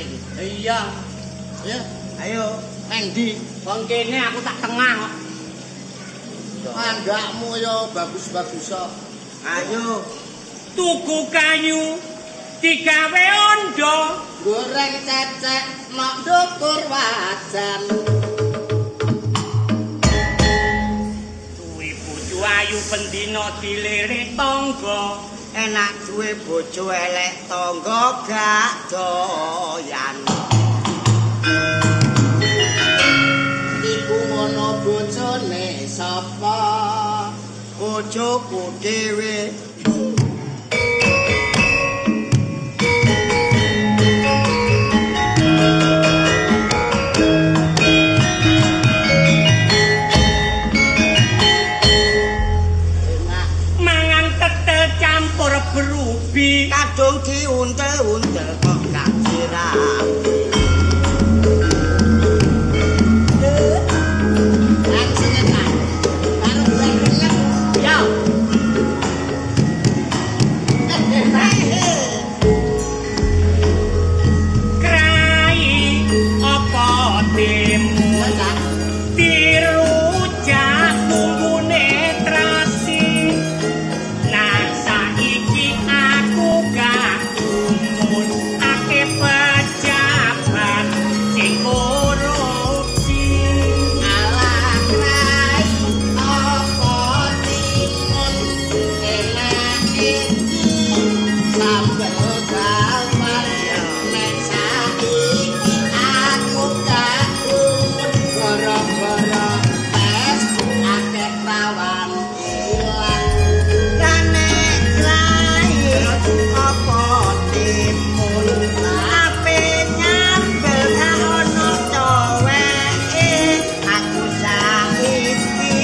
iki. Iya. Ya, Ayo. nang ndi? Wong kene aku tak tengah kok. Anggakmu ya bagus-bagus kok. Ayo. Tuku kayu digawe ondo. Goreng cecek nok ndukur wajan. Duwe bojo ayu bendina dilirik tangga. Enak duwe bojo elek tangga gak doyan. Iku ngono bojone sapa? Bojoku dhewe. Enak. Mangan tetel campur berubi. Kadung diuntel-untel kok gak dirabi. Langsung enak. Karo goreng enak. Ya, krai apa timun Ya, Cak. Dirujak bumbune trasi. Nah saiki aku gak gumun akeh pejabat sing korupsi. Alah krai apa timun enak iki sambel bawang nek saiki aku gak gumun gara-gara tes akeh rawan ilang. Nek krai apa timun ape nyambel gak ono coweke. Aku saiki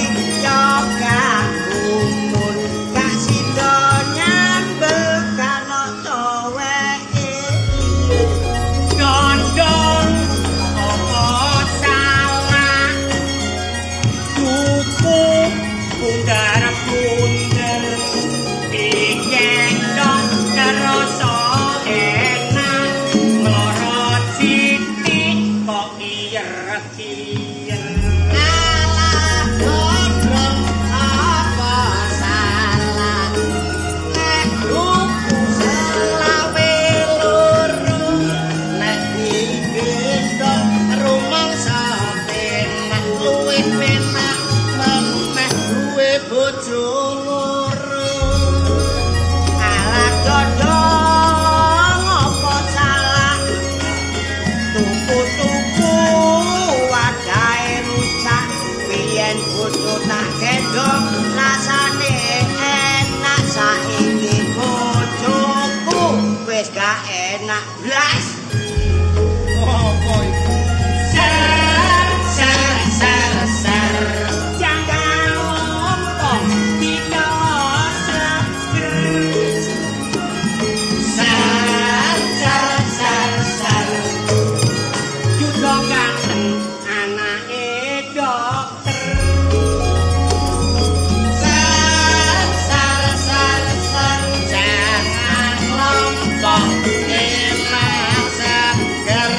yo gak gumun gak sida nyambel gak ono coweke. Dondong apa salah tuku bundar bunder digendong terasa enak mlorot sithik kok iyer-iyer. Alah gondrong apa salah nek tuku selawe loro nek digendong rumangsa penak luwih penak meneh duwe bojo loro. Alah dodong apa salah tuku-tuku wadahe rusak. Biyen bojo tak gendong rasane enak saiki bojoku wis gak enak blas. Apa iku? Ser ser ser ser jangan lompong dikelos seger. Ser ser ser ser juda ganteng anake dokter. Sar sar sar sar jangan lompong enak seger.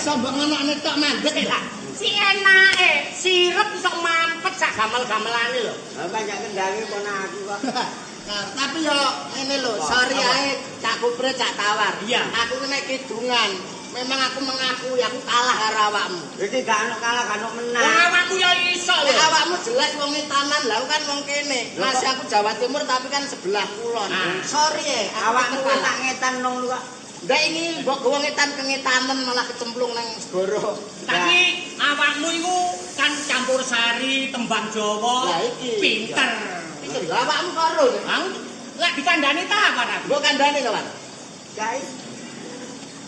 Iso mbok ngenokne tok mandek Lah, si enake sirep iso mampet sak gamel-gamelane lho. Lah banyak kendange kono aku kok. Nah, tapi yo ngene lho, sorry ae Cak Kuprit, Cak Tawar. Iya. Aku nek kidungan, memang aku mengakui aku kalah karo awakmu. Iki gak ono kalah, gak ono menang. Wong awakmu ya iso lho. Nek awakmu jelas wong etanan, lah aku kan wong kene. Masih aku Jawa Timur tapi kan sebelah kulon. Sorry e, awakmu kok tak ngetan nang kok. Ndak ini mbok gowo ngetan kengetanen malah kecemplung nang segara. Tapi awakmu iku kan campur sari, tembang Jawa. Lah iki. Pinter. Iki lho awakmu karo. Aku lek dikandani ta apa aku? Mbok kandhane to, Pak? Guys.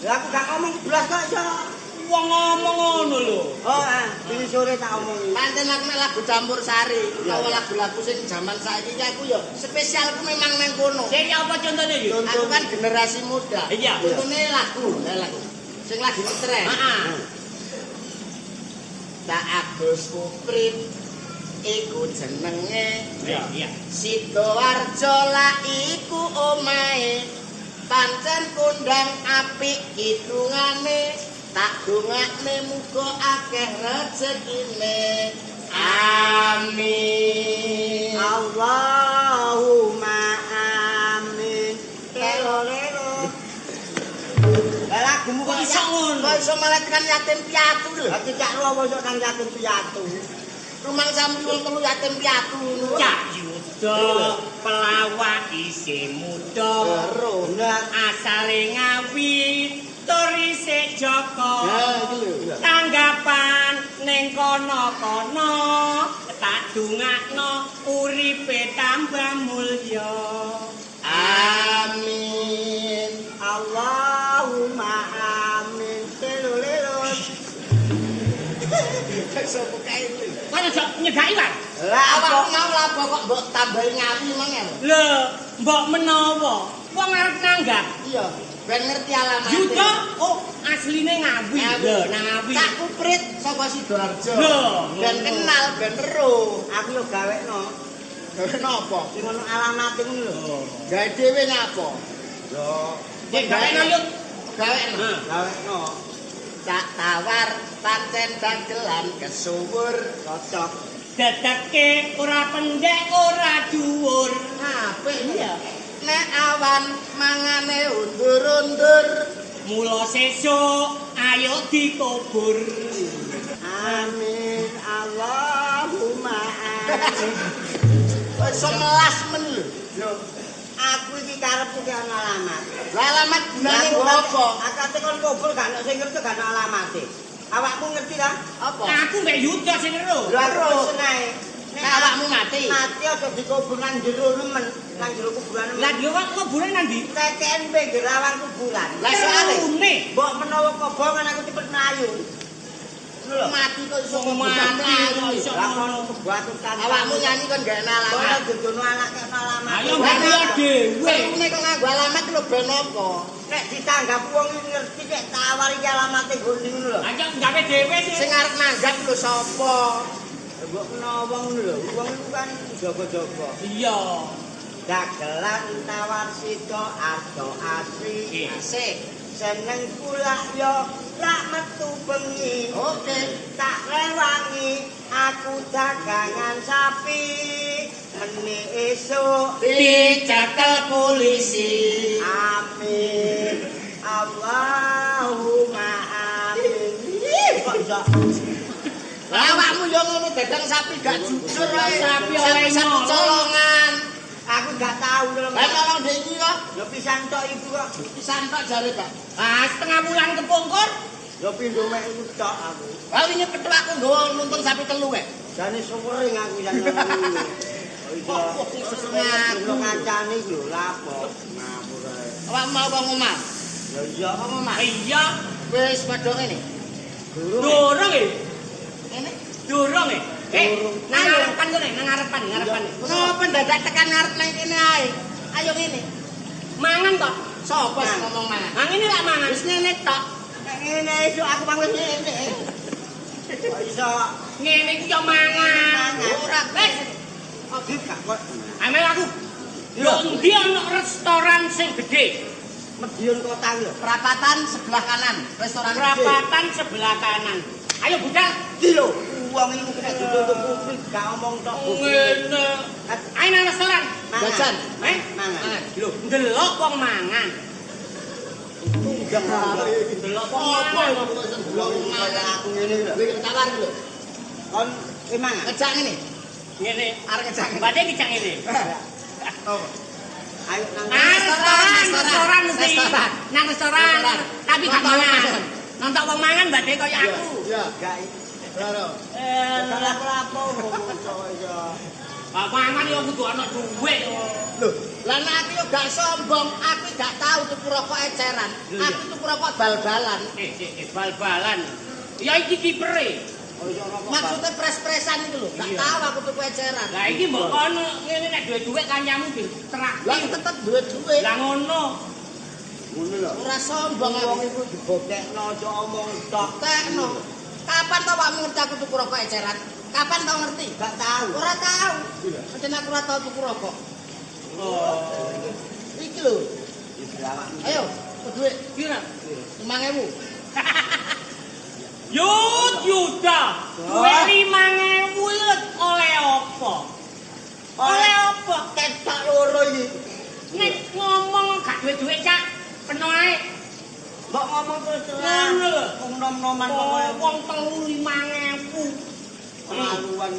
Lah aku gak ngomong blas kok iso. Wong ngomong ngono lho. Oh, ini sore tak omongi. Pancen aku nek lagu campur sari utawa lagu-lagu sing jaman saiki iki aku yo spesialku memang nang kono. Sing apa contone iki? Aku kan generasi muda. Iya. Contone lagu, lagu sing lagi ngetren. Heeh. Cak Agus Kuprit iku jenenge. Iya, iya. Sidoarjo la iku omahe. Pancen kondang apik kidungane, tak dongakne muga akeh rezekine. Amin. Allahumma amin. Lelo lelo. Lah lagumu Kok iso ngono? Kok iso malah tekan yatim piatu lho. Lah cicak lu apa iso nang yatim piatu? Rumangsamu wong telu yatim piatu ngono. Cak Yuda pelawak isih muda. Bener. Asale Ngawi tur isih Joko. Ya iki lho. Tanggapan ning kono-kono tak dungakno uripe tambah mulya. Amin. Allahumma amin. Lelo lelo. Sopo kae lho. Kan aja nyedaki wae. Lah awakmu mau lapo kok mbok tambahi Ngawi mang ya? Lho, mbok menawa wong arep nanggap. Iya, ben ngerti alamate. Yuda, oh asline Ngawi. Lho, nang Ngawi. Cak Kuprit saka Sidoarjo. Lho, ben kenal ben ero. Aku yo gawekno. Gawe napa? Sing ono alamate ngono lho. Gawe dhewe nyapa? Yo, gawekno yo. Gawekno. Gawekno. Cak Tawar pancen dagelan kesuwur cocok. Dedeke ora pendek ora dhuwur. Apik iya. Nek awan mangane undur-undur, mula sesuk ayo dikubur. Amin Allahumma amin. Kok iso melas men lho. Lho, aku iki karepku ki ana alamat. Lah alamat gunane apa? Akate kon kubur gak ono sing ngerti gak ono alamate. Awakmu ngerti ta? Apa? Aku mbek Yuda sing ero. Lho aku pesen ae. Nek awakmu mati, mati aja dikubur nang jero nemen, nang jero kuburan nemen. Lah yo kok kuburan nang ndi? Tekeken pinggir lawang kuburan. Lah soale mbok menawa kobongan aku cepet mlayu. Lho mati kok iso mati kok iso ngono kebatutan. Awakmu nyanyi kon gak ana alamat. Kok dudono anak kok alamat. Ayo mbak dhewe. Nek kok nganggo alamat lho ben apa? Nek ditanggap wong ngerti nek tawar iki alamate nggon ndi ngono lho. Ayo gawe dhewe sih. Sing arep nanggap lho sapa? Mbok menawa wong ngono lho. Wong iku kan jaga-jaga. Iya. Dagelan tawar sida ardo asri. Asik. Seneng kulak yo lak metu bengi. Oke, tak rewangi aku dagangan sapi. Meni esuk dicekel polisi. Amin. Allahumma amin. Kok iso? Lah awakmu yo ngono dagang sapi gak jujur ae. Sapi oleh satu colongan. Aku gak tahu lho. Lah tolong ndek iki kok. Lho pisan tok iku kok. Pisan tok jare, Pak. Ah, setengah bulan kepungkur. Lho pindho mek iku tok aku. Lah wingi petuk aku nggawa nuntun sapi telu kek. Jane suwering aku jan ngono. Kok iso ngaku kancane iki lho lapo. Ngapur ae. Awak mau wong omah. Lho iya wong omah. Iya. Wis padha ngene. Durung e. Ngene. Durung e. Nang ngarepan kene, nang ngarepan, ngarepan. Ngopo ndadak tekan ngarep nang kene ae. Ayo ngene. Mangan tok. Sopo sing ngomong mangan? Nang ngene lak mangan. Wis ngene tok. Nek ngene esuk aku mang wis ngene. Kok iso ngene iki yo mangan. Ora wis. Kok gak kok. Amel aku. Lho endi ana restoran sing gedhe? Madiun kota lho. Perapatan sebelah kanan, restoran gede. Perapatan sebelah kanan. Ayo budal. Iki lho, wong iku kena ditutup kuping gak omong tok. Ngene. Ayo nang restoran. Jajan. Eh? Mangan. Lho, ndelok wong mangan. Tunggang. Ndelok wong Apa mangan. kok iso ndelok wong mangan? Aku ngene lho. Kowe ketawar lho. Kon kowe mangan. Ngejak ngene. Ngene. Arep ngejak ngene. Badhe ngejak ngene. Oh. Ayo nang Ah, restoran, restoran mesti. Restoran. Nang restoran, Restoran. tapi gak Nonton wong mangan. mangan. Nonton wong mangan badhe kaya aku. Iya. gak Loro. Eh, lapo-lapo kok iso. mangan yo kudu ana dhuwit. Lho, lah nek aku yo gak sombong, aku gak tau tuku rokok eceran. Lho, iya. Aku tuku rokok bal-balan. Bal-balan. Ya iki kipere. Oh iso rokok. Maksudnya pres-presan iki lho, gak Iya. tau aku tuku eceran. Lah iki mbok kono ngene nek duwe dhuwit kancamu ditraktir. Lah aku tetep duwe duit. Lah ngono. Ngono lho. Ora sombong Wong aku. iku dibokekno aja omong tok. Tekno. Kapan tau awakmu ngerti aku tuku rokok eceran? Kapan tau ngerti? Gak tau. Ora tau. Pancen aku ora tau tuku rokok. Oh. Iki lho. Iki awakmu. Ayo, dhuwit Pira? 5.000. Yud Yuda, duwe 5.000 oleh apa? Oleh apa? Ketok loro iki. Nek ngomong gak duwe dhuwit, Cak, peno ae. Mbok ngomong terus terang. Ngono lho. Wong nom-noman kok koyo Wong telu 5.000. kelaluan.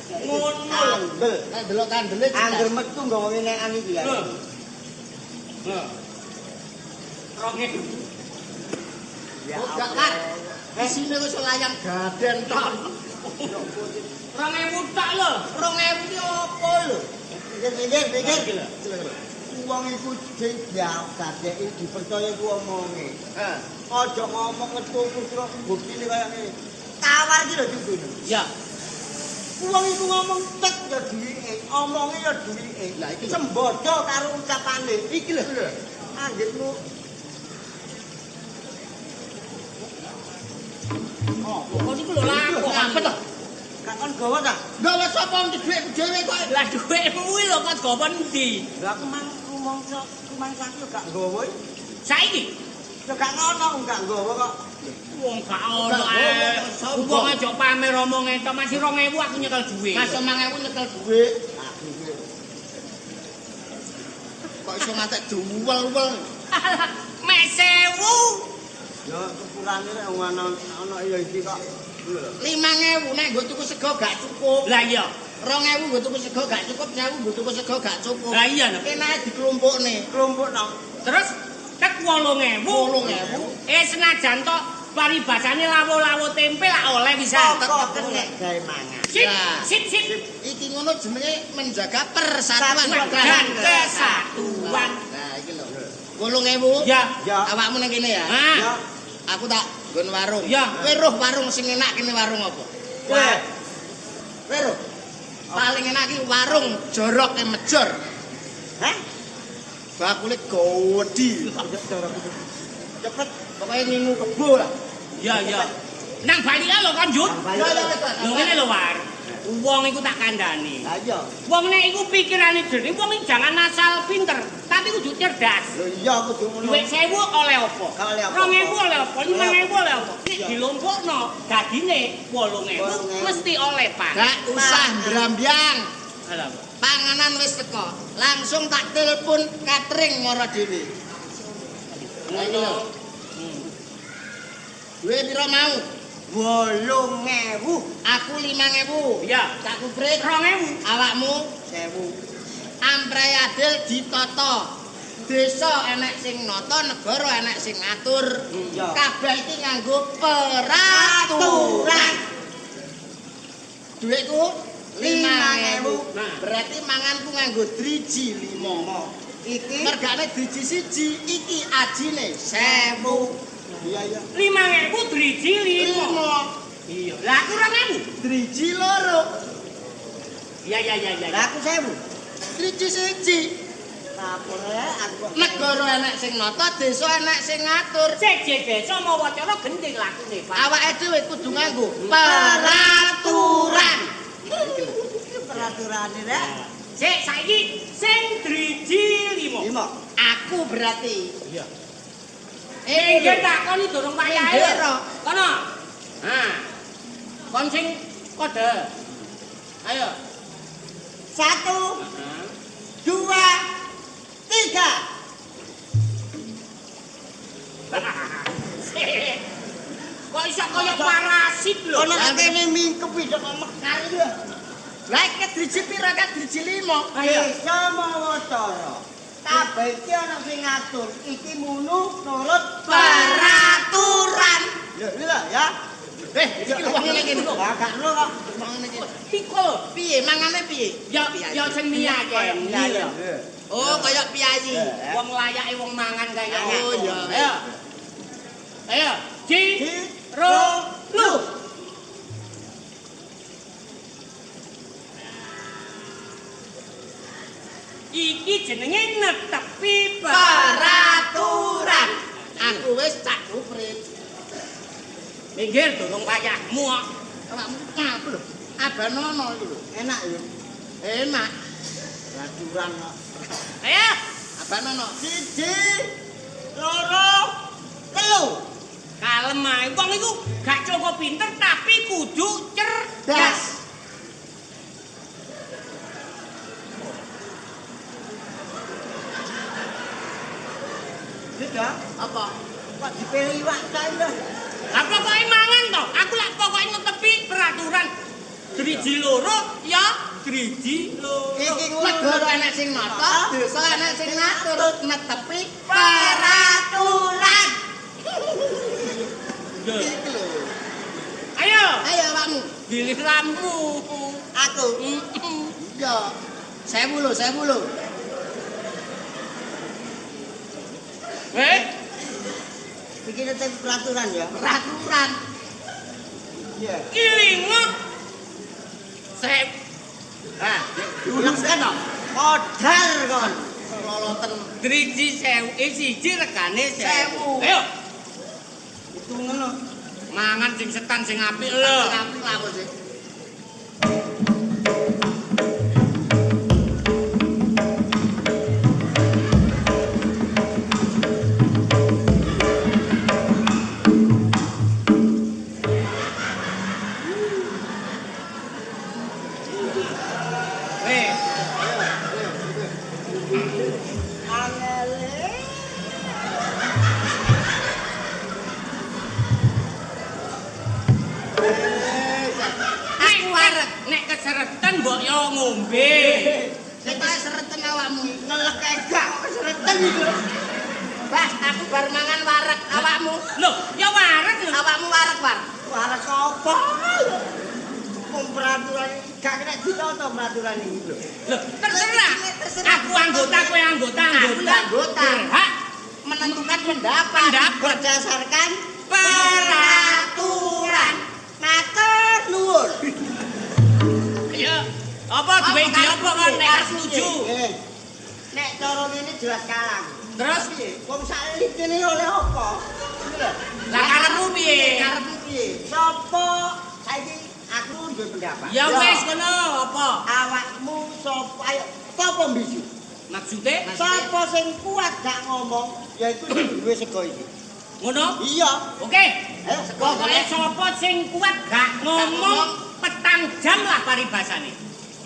Ngono lho. Kandel. Nek delok kandele Angger metu nggawa enekan iki ya. Lho. Lho. 2.000. Ya Oh, gak kan. Isine wis layang gaden tok. 2.000 tok lho. 2.000 ki apa lho? Pikir, pikir, pikir. Wong iku sing diadadeki dipercaya iku omonge. Heeh. Aja ngomong ngetuku terus buktine kaya ngene. Tawar iki lho judul. Ya. Wong iku ngomong tek ya duwike, omonge ya duwike. Lah iki lho. Sembodo karo ucapane. Iki lho. Anggitmu Oh, kok niku lho laku Ngapet to? gak kon gawa ta? Gawa sapa wong dhuwitku dhewe kok. Lah dhuwitmu kuwi lho kok gawa endi? Lah aku mang rumangsa rumangsaku yo gak gawa. Saiki Ya gak ngono gak gawa kok. wong gak ono ae. Wong aja pamer omong entok masih 2.000 aku nyekel dhuwit. Masuk 5.000 nyekel dhuwit. Aku iki Kok iso ngantek duwel-wel. Mek 1.000. ya sepurane rek wong ana ana ya iki kok. Lho. 5.000 nek nggo tuku sego gak cukup. Lah iya. 2.000 nggo tuku sego gak cukup, 1.000 nggo tuku sego gak cukup. Lah iya lho. Enake diklumpukne. Klumpukno. Terus tek 8.000. 8.000. Eh senajan tok paribasane lawo-lawo tempe lak oleh pisan. Kok kenek gawe mangan. Sip, Lah. sip, sip. Iki ngono jenenge menjaga persatuan Dan kesatuan. Nah, iki lho. 8.000. Ya. Ya. Awakmu nang kene ya. Ah. Ya. Aku tak nggon warung. Ya. Kowe roh warung sing enak kene warung apa? Wah. Kowe roh. Paling enak iki warung jorok e Mejor. Hah? Bakule gowedi. Cepet. Pokoke ngingu kebo lah. Ya, ya. Nang balike lho kon, Jut. Nang balike. Ya, ya, wis, Pak. Lho ngene lho, War. Wong iku tak kandhani. Lah iya. Wong nek iku pikirane jernih, wong iki jangan asal pinter, tapi kudu cerdas. Lho iya kudu ngono. Duit 1.000 oleh apa? Gak oleh apa-apa. 2.000 oleh apa? 5.000 oleh apa? Nek Iya. dilompokno dadine 8.000 8.000. mesti oleh, Pak. Gak usah mbrambyang. Alah. Panganan wis teko. Langsung tak telepon catering moro dhewe. Lah iki lho. Duwe piro mau? 8.000. Aku 5.000. Iya. Tak kuprit 2.000. awakmu 1.000. ampray adil ditata. Desa enek sing nata, negara enek sing ngatur. Iya. Kabeh iki nganggo peraturan. Duitku 5.000. Nah. Berarti manganku nganggo driji 5. Iki Mergane driji siji, iki ajine 1.000. iya iya. 5.000 driji 5. 5. Iya. Lah aku 2.000. Driji loro, Iya iya iya iya. Lah aku 1.000. driji siji. Lapor ae aku kok. Negara enek sing nata, desa enek sing ngatur. Seje desa mawa cara gending lakune, Pak. Awake dhewe kudu nganggo peraturan. Iki peraturane rek. Sik saiki sing driji 5. Lima. Aku berarti. Iya. Nggih takoni durung wayahe. Kono. Ha. Kon sing kode. Ayo. 1, 2, 3. Kok iso kaya parasit lho. Ono kene mingkep iso kok mekar iki. Lah iki driji pira kan driji 5. Ayo. Desa mawa cara. Kabeh iki ana sing ngatur. Iki munu nurut peraturan. Lho, iki lho ya. Iki lho wong ngene iki. Lah gak lho kok. Wong ngene iki. Iku Piye mangane piye? ya ya sing miyake. Iya. Oh, kaya piyayi. Wong layake wong mangan kaya. Oh, iya. Ayo. Ayo, ji ro lu. Iki jenenge netepi Peraturan. Aku wis cak kuprit. Minggir durung wayahmu kok. Awakmu ngaku lho. Abanono iki lho. Enak ya. Enak. Peraturan kok. Ayo, Abanono. 1, 2, 3. Kalem ae. Wong iku gak cukup pinter tapi kudu cerdas. Sudah, Apa? kok dipilih iwak ta lho. Lah pokoke mangan to. Aku lak pokoke netepi peraturan. Driji loro ya driji loro. Iki ngono. Negara enek sing nata, desa enek sing ngatur, netepi peraturan. Iki lho. Ayo, Ayo awakmu. giliranmu. Aku. Iya. 1000 lho, 1000 lho. Eh, Iki tetep peraturan ya. Peraturan. Iya. iki lima. Sep. Nah, diulang to. Modar kon. Loloten Driji 1000, siji regane Sewu. 1000. Ayo, Itu ngono. mangan sing setan sing apik lho. Apik lah aku sih. Weh, Angele. nek wareg, nek kesereten mbok yo ngombe. Sing tak sereten awakmu. Ngelek kae gak kok kesereten iki lho. Bah, aku bar mangan wareg awakmu. Lho, ya wareg lho. Awakmu wareg, War. Wareg apa? Wong peraturan iki gak kena ditata peraturan iki lho. Lho, terserah. Terserah. Aku anggota, kowe anggota, Aku anggota. anggota. Berhak Menentukan pendapat. pendapat Berdasarkan peraturan. matur nuwun. Ayo, apa duwe ide apa kon nek gak setuju? Nek cara ngene jelas kalah. Terus Piye? Wong sak litine oleh apa? Lho. lah karepmu piye? Karepmu piye? Sopo saiki aku duwe pendapat. Ya wis kono apa? Awakmu sapa ayo sapa mbisu? Maksude Sapa sing kuat gak ngomong yaiku sing duwe sego iki. ngono? Iya. Oke. Ayo sego. Pokoke sapa sing kuat gak ngomong petang jam lah paribasane.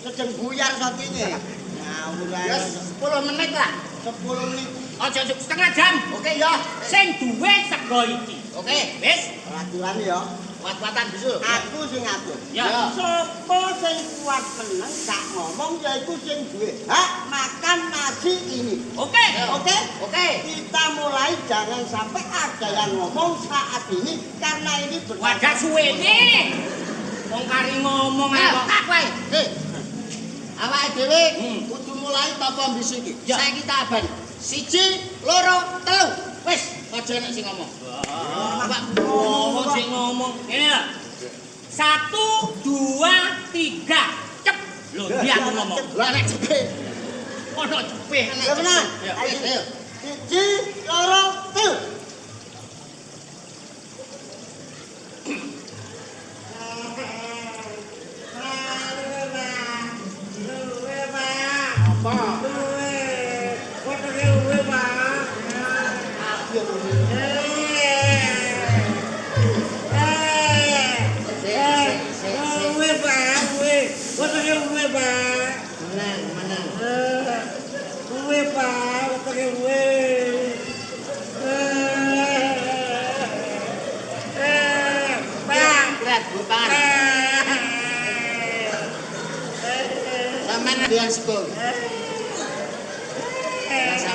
Sedeng buyar sotine. Ngawur ae. Ya 10 menit lah. 10 menit. Aja setengah jam. Oke ya. Sing duwe sego iki. Oke, Wis. Peraturan ya. kuat-kuatan bisu. Aku sing ngatur. Ya. Sapa sing kuat meneng gak ngomong yaiku sing duwe hak makan nasi ini. Oke. Oke? Oke. Kita mulai jangan sampai ada yang ngomong saat ini karena ini Wadah suwene. Wong kari ngomong ae Ayo, kok. tak wae. Hei. Awake dhewe kudu mulai tapa mbisu iki. Ya. Saiki tak aban. 1, 2, 3. Wis, aja nek sing ngomong. Awak Ngomong sing ngomong. Ngene lho. 1 2 3. Cep. Lho, ndi aku ngomong. Lah nek cepet. Ono cepet. Ya benar. Ya, Ayo. Ayo. 1, 2, 3. Apa? Luwe,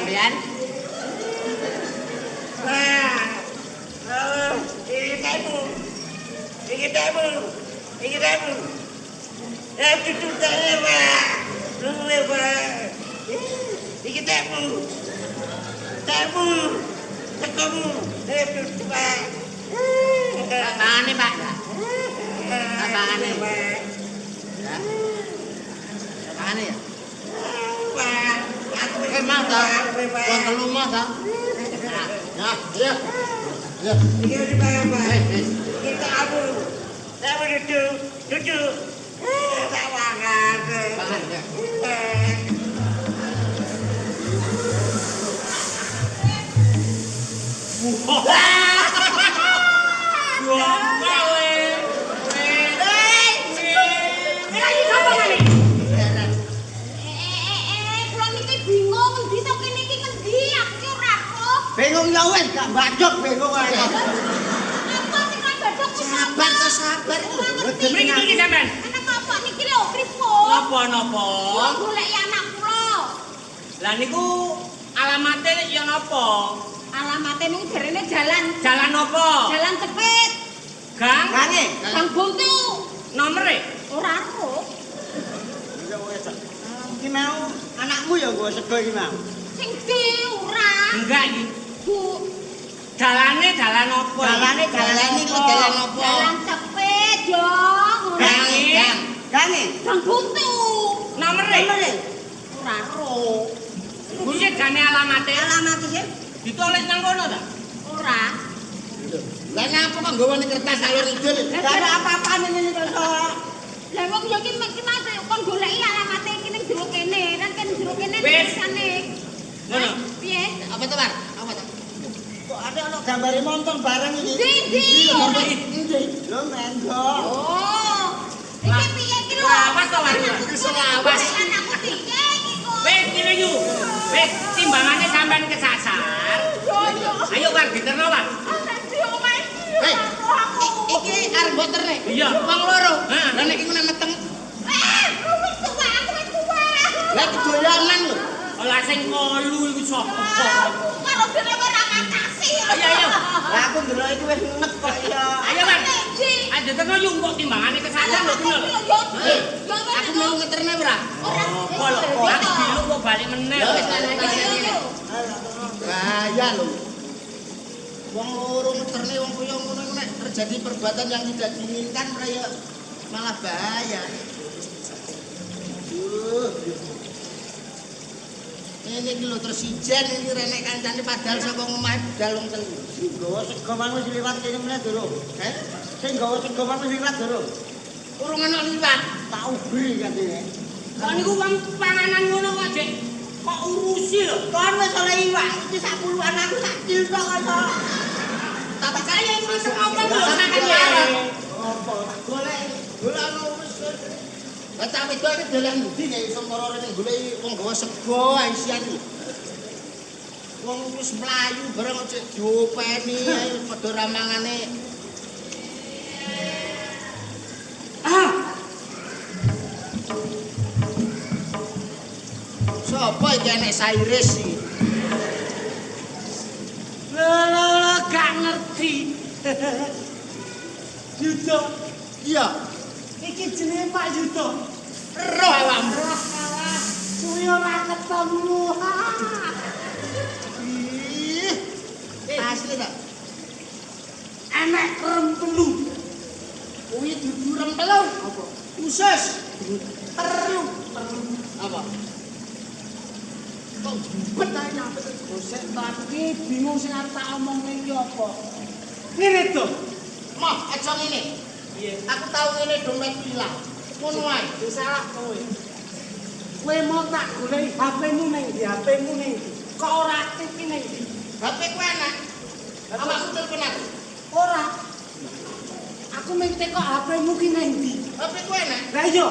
Sampean. Iki temu. Iki temu. Iki temu. Cucu temu, Pak. Luwe, Pak. Iki temu. Temu. Temu. Cucu, Pak. Apane, Pak? Apane? Ya. Apane ya? Pak, aku Mau ta? Wong telu mah ta? Ya, iya. Ya. Iki wis Pak. Wis. Kita aku. Temu cucu. Cucu. Tak mangan. Pangan ya. Wah, kowe. Iki sapa ngene? Kula niki bingung ngendi to kene iki ngendi aku ki ora roh. Bingung ya wis gak bajok bingung ae. Apa sing ora badhok ku Sabar to, sabar lho. Mriki iki sampean. Anak apa niki lho pripun? Napa napa? Kula goleki anak kula. Lah niku alamate ya napa? Alamate niku jarene jalan Jalan napa? Jalan Cepit, Gang Gange. Gang Buntu. nomere? Ora roh. Iki mau anakmu ya nggo sego iki mau. Sing di ora. Enggak iki. Bu, Dalane dalan apa? Dalane Dalan iki dalan apa? jalan Cepit yo. Gang, gang. Gange. Gang Buntu. Nomere? Nomere. Ora roh. Piye jane alamate? Alamat iki. Ditulis nang kono ta? Ora. Lah ngapa kok nggawani kertas alur idul? Gak ada apa-apane ngene kok. Lah wong yo iki iki mas kon goleki alamate iki ning jero kene, kan kene jero kene Wis. tulisane. Ngono. Piye? Apa to, Pak? Apa to? Kok ada ono gambare montor bareng iki. Ndi ndi? Ora. Endi? Lho menggo. Oh. Iki piye iki lho? Lawas to, War? Anakku Iki lawas. Anakku piye iki kok? Wis ngene yu. Wis timbangane sampean kesasar. Ayo War diterno War. Hei, iki arep mbok terne. Iya. Wong loro. Heeh. Lah nek iki ngene meteng. Eh, wis tuwa, aku wis tuwa. Lah kedoyanan lho. Ora sing kolu iku sapa? Karo dhewe ora ngatasi. Ayo ayo. Lah aku ndelok iki wis enek kok ya. Ayo War. Ayo diterno yu kok timbangane kesasar lho ki lho. Aku mau ngeterne ora? Ora. Apa lho? Aku biluk kok balik meneh. Ya wis lah Bahaya lho. Wong loro ngeterne wong kaya ngono iku nek terjadi perbuatan yang tidak diinginkan ora ya malah bahaya. Duh. Ini iki lho terus ijen iki renek kancane padahal saka omah budal wong telu. Sing nggawa sego mang wis liwat kene meneh durung. Heh? Sing nggawa sego mang wis liwat durung. Urung ana liwat. Tak ubi katene. Kok niku wong panganan ngono kok Dik. Kok urusi lho. Kon wis oleh iwak iki sak puluhan aku sak kilo kok iso. Tapi kaya iku wis apa lho sampean ya. Apa tak golek. Golek ana wis. Lah cah wedok iki dolan ndi nek iso mara rene goleki wong gawa sego isian iki. Wong wis mlayu bareng kok cek diopeni ae padha ramangane. Ah, Sopo iki enek sairis iki? lho lho lho gak ngerti. Yudo, Iya, iki jenenge Pak Yudo. roh awakmu. Suwi ora ketemu. Ih. Asli ta? Enek rempelu. Kuwi dudu rempelu. Apa? Usus. Perlu. Apa? Kok jempet ae nyampe. Sik to aku ki bingung sing arep tak omongne iki apa. Ngene to. Moh, aja ngene. Piye? Aku tau ngene dompet ilang. Ngono ae. Wis salah kowe. Kowe mau tak goleki HP-mu ning ndi? HP-mu ning ndi? Kok ora aktif ki ning ndi? HP ku enak. Awakmu telepon aku. Ora. Aku mung tekok HP-mu ki ning ndi? HP ku enak. Lah iya,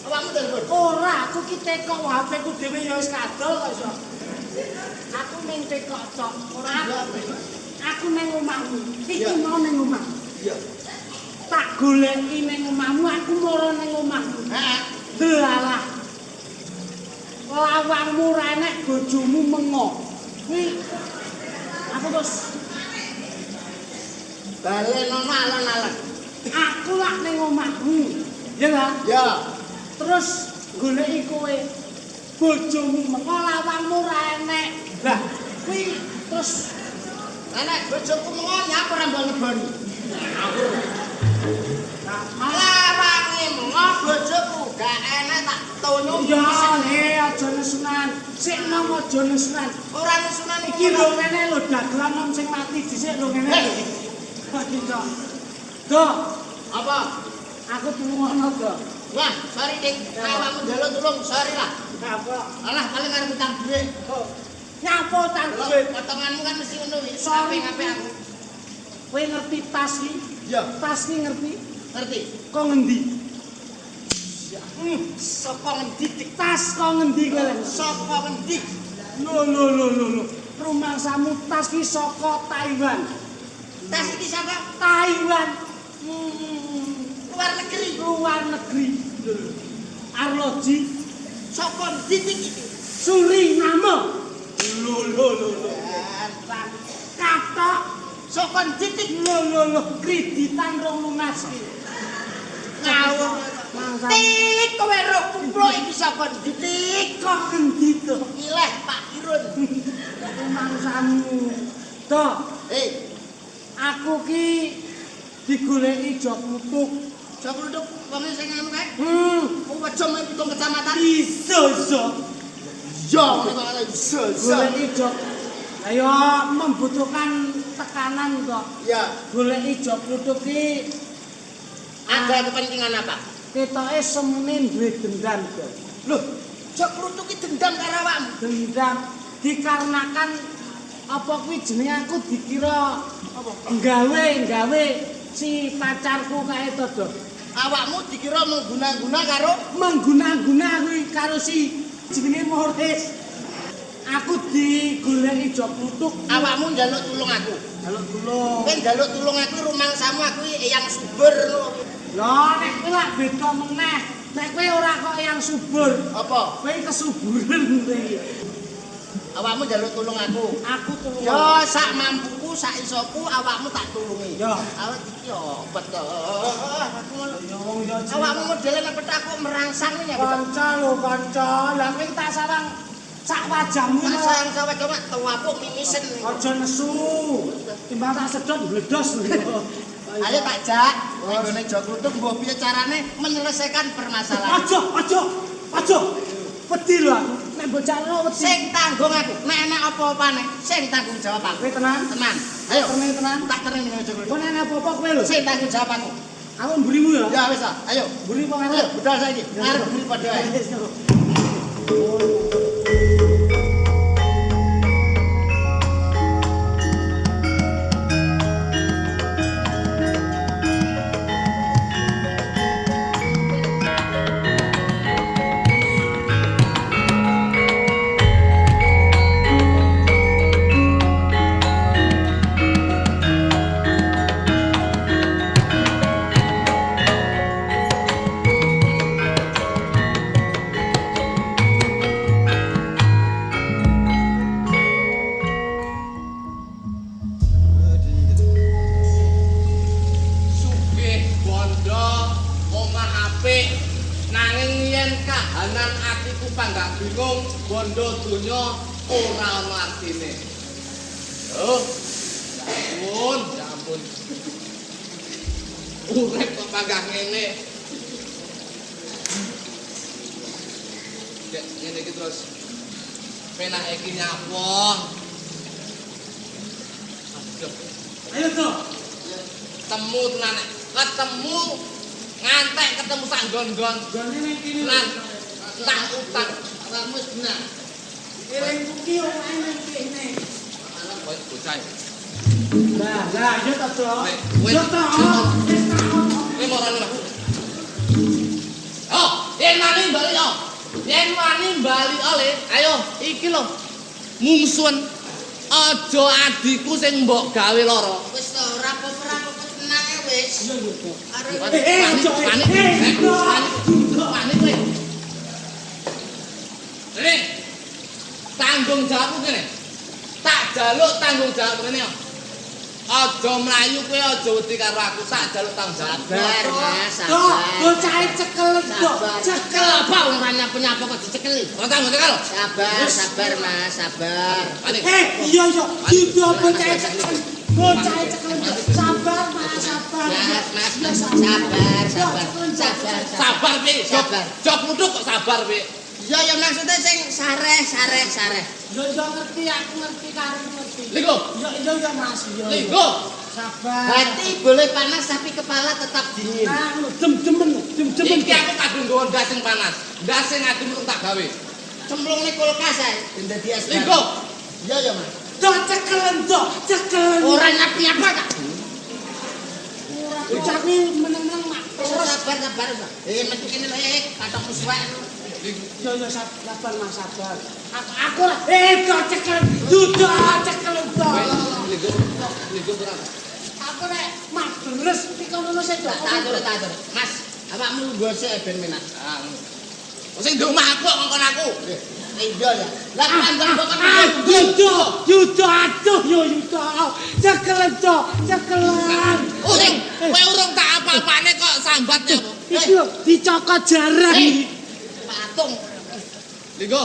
Awakmu telepon. ora aku ki tekok HP-ku dhewe ya wis kadol kok iso. Aku mung tekok tok, ora aku ning omahmu. Iki Iya. mau ning omah. Iya. Tak goleki ning omahmu, aku mara ning omahmu. Heeh. Lho alah. Lawangmu ra enek, bojomu mengo. Kuwi aku terus Balenono alon-alon. Aku lak ning omahmu. Ya ta? Ya. Terus goleki kowe. Bojomu mengo, lawangmu ra enek. Lah, kuwi terus Lah nek bojoku mengo nyapa ora mbok leboni. Nah, Lawange mengo bojoku gak enek tak tono. Ya, he aja nesunan. Sik nom aja nesunan. Ora nesunan Iki lho ngene lho dagelan nom sing mati dhisik lho ngene. Iya. Do, Apa? Aku tulungono, Do. Wah, sorry Dik, awakmu njaluk tulung, sorry lah. Apa? Alah, paling arep utang dhuwit. Nyapa utang dhuwit? Potonganmu kan mesti ngono wis. Sorry. Apik-apik aku. Kowe ngerti tas iki? Iya. Tas iki ngerti? Ngerti. Kok ngendi? Saka ngendi Dik? Tas kok ngendi kowe? Saka ngendi? Lho lho lho lho lho. Rumangsamu tas iki saka Taiwan. Tas iki saka Taiwan. Luar negeri. Luar negeri. Lho lho. Arloji Saka ngendi Dik iki? Suriname. Lho lho lho lho. Katok Saka ngendi Dik? lho lho lho kreditan rong lunas iki. Ngawur. Tik kowe roh kupluk iki saka ngendi Tik? Kok ngendi to? Milih Pak Kirun. Rumangsamu. To, aku ki digoleki Jok Kluthuk. Jok Kluthuk wong sing anu kae? Wejo meh pitung kecamatan. Iso iso. Iya, ngene kok iso iso. Goleki Jok. Lah ya membutuhkan tekanan kok. Iya. Goleki Jok Kluthuk ki ada kepentingan apa? Ketoke semene duwe dendam to. Loh, Jok Kluthuk ki dendam karo awakmu. Dendam dikarenakan apa kuwi jenenge aku dikira apa? Gawe si pacarku kae to, Do. Awakmu dikira mengguna-guna karo mengguna-guna kuwi karo si jenenge Morris. Aku digoleki Jok Kluthuk. Awakmu njaluk tulung aku. Njaluk tulung. Kowe njaluk tulung aku rumangsamu aku eyang subur. Lho nek kowe lak beda meneh. Nek kowe ora kok eyang subur. Apa? Kowe kesuburan kowe iki. Awakmu njaluk tulung aku. Aku tulung. Ya sak mampuku, sak isoku awakmu tak tulungi. Ya. Awak iki opo to? Aku ngono. Ya wong ya. Awakmu modele nek pethak kok merangsang ngene aku. Kanca lho kanca. Lah kowe tak sawang sak wajahmu. Tak sawang sak wajahmu tuwapuk mimisen. Aja nesu. Timbang tak sedot bledos lho. Ayo tak jak, nggone Jok Kluthuk mbok piye carane menyelesaikan permasalahan. Aja, aja. Aja. Wedi lho aku. Nek mbok jakno wedi. Sing tanggung aku, nek enek apa-apane, sing tanggung jawab aku. Kowe tenan? Tenan. Ayo tenan tenan. Tak terne ning Jok Kluthuk. Kok nek enek apa-apa kowe lho. Sing tanggung jawab aku. Aku mburimu ya. Ya wis ta, ayo. Mburi apa ngarep? Budal saiki. Ngarep mburi padha wae. Kahanan atiku panggah bingung bondo donya ora ana artine. Oh, ya ampun, ya ampun. Urip kok panggah ngene. Dek ngene iki terus penake iki nyapa? Aduh. Ayo to. Temu tenan, ketemu ngantek ketemu sak nggon-nggon. Nggone ning kene. Lan tak utang awakmu wis bener. Elingku ki omahe ning kene. Ana koyo bocah. Lah, lah iya to, Do. Yo to, wis tak ono. Kowe marane, Mas. Oh, yen wani bali yo. Yen wani bali ole, ayo iki lho. Mungsuhen aja adikku sing mbok gawe lara. Wis to, ora apa-apa tenang ae wis. Iya iya to. Aja wani kowe. Rene. Tanggung jawabku kene. Tak jaluk tanggung jawab rene. Aja mlayu kowe aja wedi karo aku, tak jaluk tanggung jawab. Sabar, Mas, Dok, sabar. bocahe cekel, Dok. Cekel apa wong ora nyapa-nyapa kok dicekeli. Ora tanggung cekel. Sabar, sabar Mas, sabar. Iya iya, Yuda bocahe cekel. Bocahe cekel. Sabar, Mas, sabar. Mas, Mas, sabar, sabar. Sabar, Sabar, Pi. Sabar. Jok muduk kok sabar, Pi. Iya ya maksudnya sing sareh, sareh, sareh. Yo yo ngerti, aku ngerti karo ngerti. Linggo. Yo yo yo Mas, yo. Linggo. Sabar. Hati boleh panas tapi kepala tetap dingin. Nah, dem-demen, dem-demen. Iki aku kadung nggawa ndas sing panas. Ndas sing adem urung tak gawe. Cemplungne kulkas ae ben dadi es. Linggo. Iya ya Mas. Dok cekelen, Dok, cekelen. Ora nyapa-nyapa tak. Ora bocah kuwi meneng-meneng mak. Sabar, sabar. Metu kene lho, katokmu suwek. Yo yo sabar Mas, sabar. Aku ora dok cekelen. Dudu cekelen, Dok. Linggo. Linggo ora. Aku nek mak deres iki kono sik, Dok. Tak atur, tak atur. Mas, awakmu lungguh sik ben menak. Ah. Sing di omah aku kok ngongkon aku. Iya ya. Lah pandang kok Yuda, Yuda aduh yo Yuda. Cekelen, Dok, cekelen. Urung, kowe urung tak apa-apane kok sambat ya apa? Iki lho dicokot jarang. Patung. Linggo.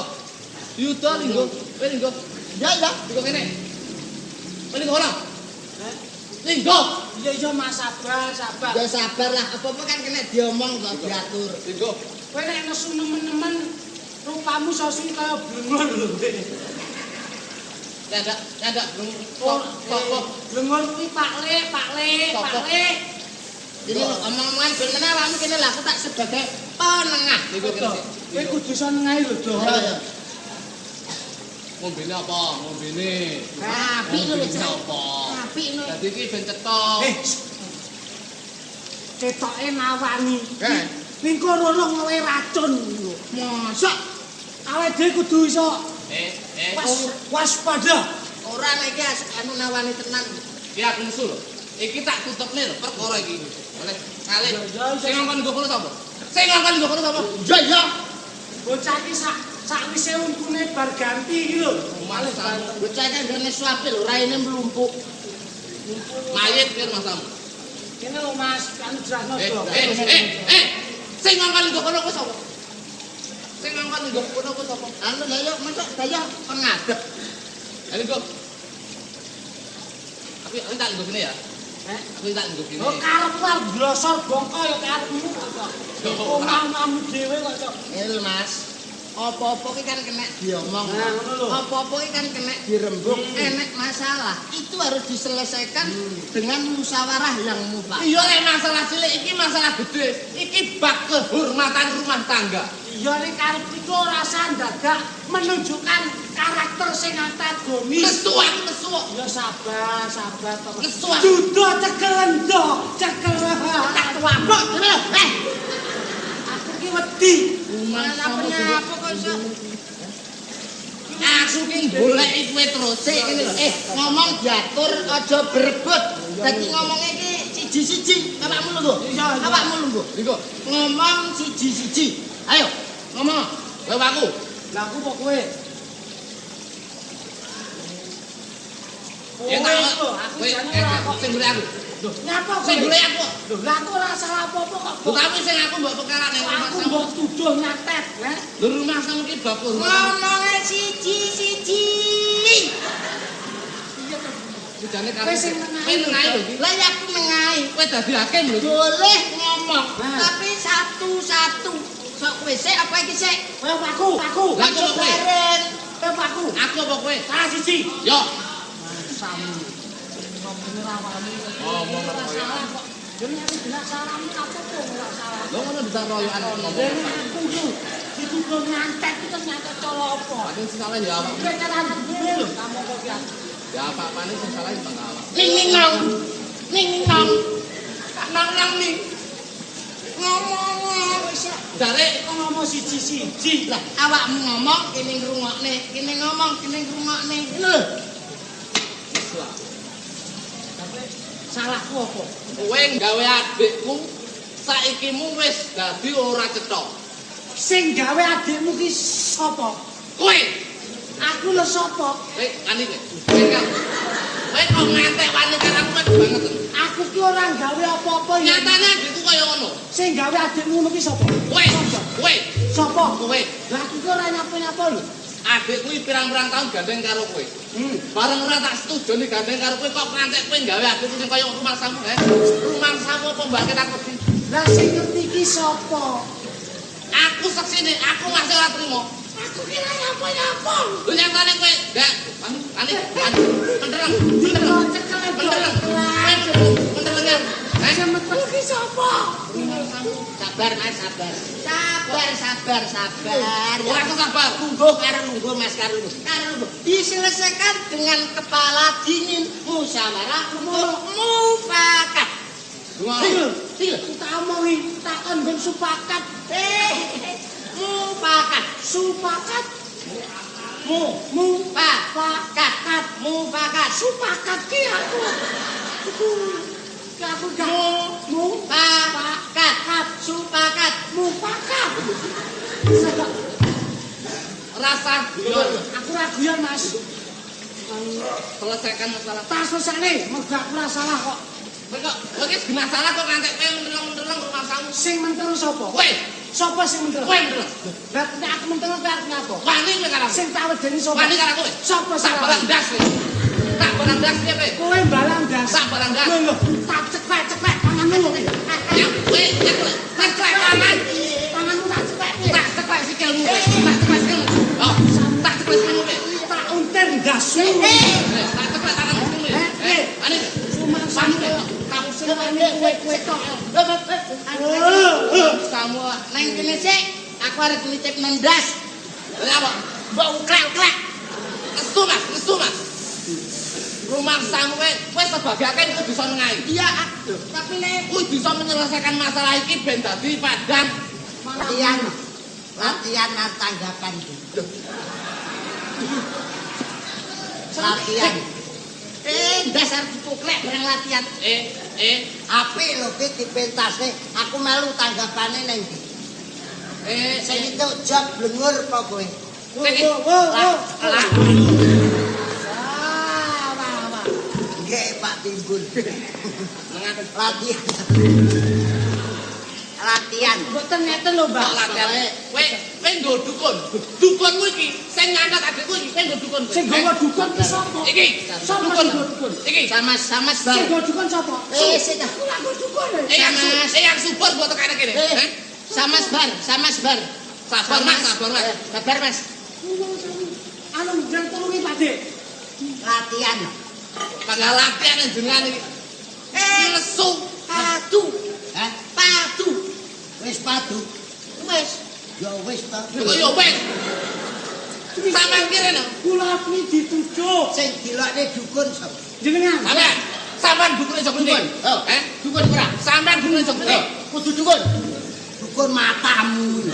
Yuda linggo. Kowe linggo. Ya ya. Linggo kene. Kowe linggo ora? Linggo. Iya iya Mas, sabar, sabar. Ya sabar lah, apa-apa kan kena diomong kok diatur. Linggo. Kowe nek nesu nemen-nemen rupamu sosi kaya blengon lho. Nyandak, nyandak kok kok blengon kuwi Pak Le, Pak Le, Pak Le. Ini lho omong-omongan ben meneh awakmu kene lah aku tak sebagai penengah. Linggo kene sik. Kowe kudu iso nengahi lho, Dok. Iya ya. Ngombene apa? Ngombene. Apik lho, Ngombene Cak. apa? Apik lho. Dadi iki ben cetok. Ketoke nawani. Eh. Ning kono ngowe racun lho. Mosok Awake dhewe kudu iso waspada. ora nek iki anu nawani tenan. Iki aku nesu lho. Iki tak tutupne lho perkara iki. Oleh kalih. Sing ngongkon nggo kono sapa? Sing ngongkon nggo kono sapa? Iya iya. Bocah iki sakwise untune bar ganti iki lho. Malih samu. Bocah iki anggere nesu apik lho, raine mlumpuk. Mayit piye masamu? Kene lho Mas, anu jelasno Dok. Sing ngongkon nggo kono kuwi sapa? Sing ngongkon nggo kono kuwi sapa? Anu lha yo mosok daya kon ngadeg. Ayo nggo. Aku tak nggo kene ya. Aku tak nggo kene. Oh karepmu arep glosor bongko ya karepmu kok. Omah-omahmu dhewe kok, Cok. Ngene lho Mas. Apa-apa ki kan kena diomong. Nah, ngono lho. Apa-apa ki kan kena dirembuk, enek masalah. Itu harus diselesaikan dengan musyawarah yang mufakat. Iya nek masalah cilik iki masalah gede. Iki bab kehormatan rumah tangga. Iya nek karep iku ora usah ndadak menunjukkan karakter sing antagonis. Nesu aku nesu. Ya sabar, sabar to. Nesu aku. Dudu cekelen, Dok, cekelen. Tak tuabok ngene lho. Aku ki wedi. Malah penyapa kok iso. Aku ki goleki kowe terus. Sik ngene lho. Ngomong diatur aja berebut. Dadi ngomongnya iki siji-siji. Awakmu lungguh. Iya, iya. Awakmu lungguh. Linggo. Ngomong siji-siji. Ayo, ngomong. Kowe aku. Lah aku kok kowe. Ya Kowe tak lho, aku kowe jane ora kok. sing golek aku. Lho, nyapa kowe? Sing golek aku. Lho, lah aku ora salah apa-apa kok. Lho tapi sing aku mbok perkara ning rumah Aku samu. mbok tuduh nyatet, heh. Lho rumah samu ki bab kehormatan. Ngomongnya siji-siji. Iya to. Sujane karo. Kowe sing nengahi. Kowe nengahi lho iki. Lah ya aku nengahi. Kowe dadi hakim lho. Boleh ngomong, Nah. tapi satu-satu. Sok kowe sik apa iki sik? Kowe apa aku? Aku. Lah aku apa kowe? Bareng. Kowe apa aku? Aku apa kowe? Salah siji. Yo. Samu. Ngomongnya rawani. Ngomong Ora salah kok. Jadi aku bilang salah ini apa kok ora salah. Lho ngono bisa royokan ngomong. Lah aku yo dituduh nyantet iki terus nyantet colo apa? Paling sing salah ya awak. Kowe cara dhewe lho kamu kok ki aku. Ya apa-apane sing salah ya bang awak. Ning ning nong. Ning ning nong. Tak nang nang ning. Ngomong wis. Jare Kok ngomong siji-siji. Lah awakmu ngomong kene ngrungokne, kene ngomong kene ngrungokne. Ngono lho. Salahku apa? Kowe gawe adikku saiki mu wis dadi ora cetha. Sing gawe adikmu ki sapa? Kowe. Aku lho sapa? Kowe wani kowe. Kowe kok ngantek wani karo aku banget. Aku ki ora gawe apa-apa ya. Nyatane adikku kaya ngono. Sing gawe adikmu ngono ki sapa? Kowe. Kowe. Sapa? Kowe. Lah aku ki ora nyapa-nyapa lho. Adikku iki pirang-pirang tahun gandeng karo kowe. Bareng ora tak setujoni gandeng karo kowe kok ngantek kowe gawe adikku sing kaya rumangsamu, he? Rumangsamu apa mbake tak wedi? Lah sing ngerti ki sapa? Aku seksine, aku masih ora trimo. Aku ki ora nyapa-nyapa. Lho nyatane kowe, ndak, wani, wani, mentereng, mentereng, mentereng, mentereng, eh? Sing metu ki sapa? Sabar Mas, sabar. Sabar, sabar, sabar. Ora sabar. Lungguh karo lungguh Mas karo lungguh. Karo lungguh. Diselesaikan dengan kepala dingin, musyawarah mufakat. Iki lho, tak omongi, takon nggon supakat. Mufakat, Supakat, mu mu pa kat mufakat, supakat ki aku. Iku ki aku gak mu pa kat supakat. mufakat. Rasa guyon. Aku ora guyon, Mas. Selesaikan masalah. Tak selesane, mergo aku ora salah kok. Kowe kok kowe iki genah salah kok ngantek kowe menteleng-menteleng rumangsamu. Sing mentereng sapa? Kowe, Sapa sing mentereng? kowe menteleng. Lah nek aku mentereng kowe arep nyapa? Wani kowe karo aku. Sing tak wedeni sapa? Wani karo kowe. Sapa sing Tak barang ndas kowe. Tak barang ndas piye kowe? Kowe balang ndas. Tak barang ndas. Lho lho, tak ceklek-ceklek tanganmu lho. Ya kowe nyeklek, ceklek tangan. Tanganmu tak ceklek. Tak ceklek sikilmu kowe. Tak ceklek sikilmu. Oh, tak ceklek sikilmu kowe. Tak untir ndasmu. Tak ceklek tanganmu kowe. Eh, Wani. Rumangsamu Wani. kamu sing wani kowe-kowe tok. Samu nang kene sik, aku arep nitip nendas. Lha apa? Mbok uklek-uklek. Nesu Mas, nesu Mas. Rumangsamu kowe, kowe sebagai akeh kudu bisa nengahi. Iya, tapi nek Kuwi bisa menyelesaikan masalah iki ben dadi padang. Latihan. Latihan tanggapan iki. Latihan. Dasar dipuklek barang latihan. Apik lho ki dipentasne, aku melu tanggapane nang ndi? Sing itu job blengur apa kowe? Wo wo wo. Lah, Wah, wah, wah. Nggih Pak Timbul. nengah Latihan. Latihan. Mboten ngeten lho, Mbak. kok latihan. Kowe kowe nggo dukun. Dukunmu iki sing ngangkat adikku iki kowe nggo dukun. Sing gawa dukun ki sapa? Iki Sapa dukun. sing gawa dukun? Iki Sama-sama Sing gawa dukun sapa? Sik ta. Aku lak nggo dukun. Eyang subur buat tekane kene. Eh, sama sebar, sama sebar. Sabar Mas, sabar Mas. Sabar Mas. Anu jangan tulungi Pak Dik. Latihan. Tanggal latihan jenengan iki. Lesu. Padu. Hah? Padu. Wis padu. Wis. Ya wis to. Kok ya wis. Sampeyan kira no. Kula kuwi dituduh. Sing dilokne dukun sapa? Jenengan. Sampeyan, sampeyan dukune iso Dukun. Oh, eh? Dukun ora? Sampeyan dukune iso Eh, kudu dukun. Dukun matamu.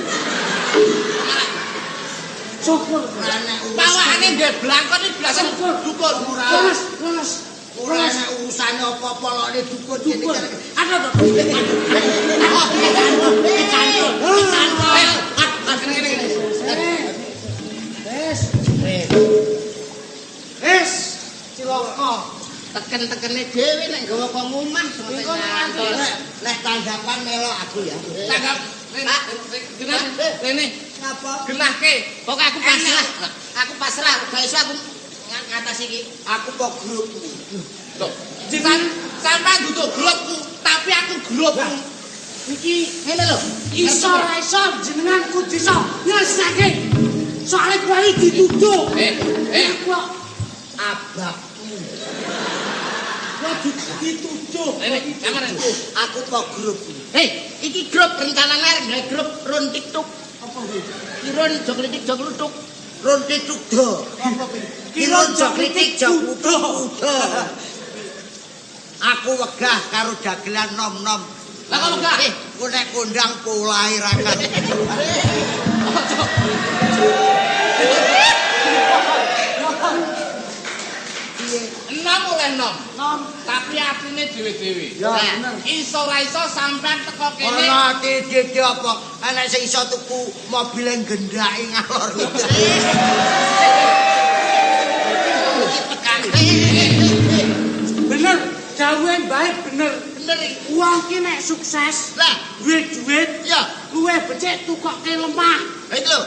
Syukur. Ora enek urusan. Pawakane nggih blangkon iki blasan dukun. Ora. Lemes, lemes. Ora enek urusane apa-apa lokne dukun kene. Dukun. Ada to. Oh, Kecantol. eh, kene kene kene. Wes. Wes. Cilaka. Teken-tekene dhewe nek gawa kok ngomah. Engko nek Nek nek tanggapan melok aku ya. Tanggap. Genah, rene. Ngapa? Genahke. Pokoke aku pasrah. Aku pasrah, gak iso aku ngatasi iki. Aku kok grupmu. Loh, sampean duduk grupku, tapi aku grupku. Iki Ngene lho. iso ora iso jenengan kudu iso nyelesake. Soale kowe iki dituduh. Kok Abahmu. kowe dituduh. Rene, sampean. Aku kok grupmu. Hei, iki grup rencanane arep gawe grup run TikTok. Apa kuwi? Kirun jogletik joglutuk. Run tituk do. Apa kuwi? Kirun jogletik joglutuk. Aku wegah karo dagelan nom-nom. Lah kok wegah? Ku nek kondang polahe rakat. Piye? Enom oleh nom. Nom. Tapi atine dhewe-dhewe. Ya, bener. Iso ora iso sampean teko kene. Ana ati dhewe apa? Enek sing iso tuku mobil yang gendhake ngalor ngidul. Bener, dawuhe mbae bener. Bener iki. Wong ki nek sukses, Lah, duwe duit, ya. luwih becik tukokke lemah. Lah iki lho.